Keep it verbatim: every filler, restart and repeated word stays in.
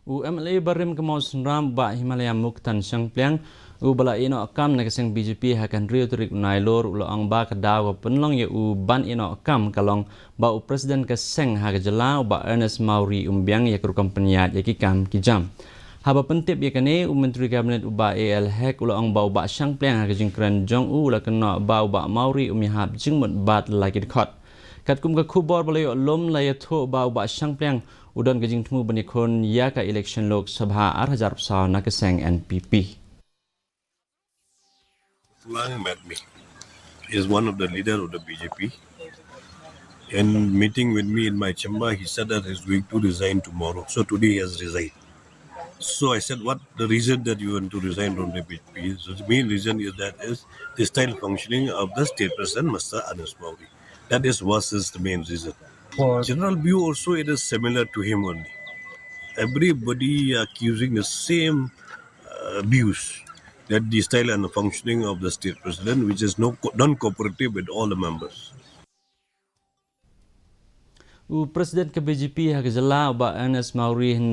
U M L A barim ka Mawsynram, Bah Himalaya Muktan Shangpliang, u ba la ïehnoh kam na ka seng B J P ha ka hynriew tarik u Nailur, u la ong ba ka daw ka pynlong ïa u ban ïehnoh kam ka long ba u president ka seng ha ka jylla, u Bah Ernest Mawrie, um biang ïa ka rukom pynïaid ïa ki kam ki jam. Haba pyntip ïa kane, u Myntri Kabinet u Bah A L Hek u la ong ba u Bah Shangpliang ha ka jingkren jong u la kynnoh ba u Bah Mawrie um ïahap jingmut bad la ki dkhot. Katkum ka khubor ba la ïoh lum, la ïathuh ba u Bah Shangpliang u don ka jingthmu ban ïakhun ïa ka election Lok Sabha ar hajar arphew saw na ka seng N P P. Lang met me. He is one of the leader of the B J P. In meeting with me in my chamber, he said that he's going to resign tomorrow. So today he has resigned. So I said, "What the reason that you want to resign from the B J P?" So the main reason is that is the style functioning of the state president, Mister Ernest Mawrie. That is was is the main reason. General view also, it is similar to him only. Everybody accusing the same uh, views that the style and the functioning of the state president, which is no co- non-cooperative with all the members. U president ka B J P ha ka jylla, u Bah Ernest Mawrie, hynne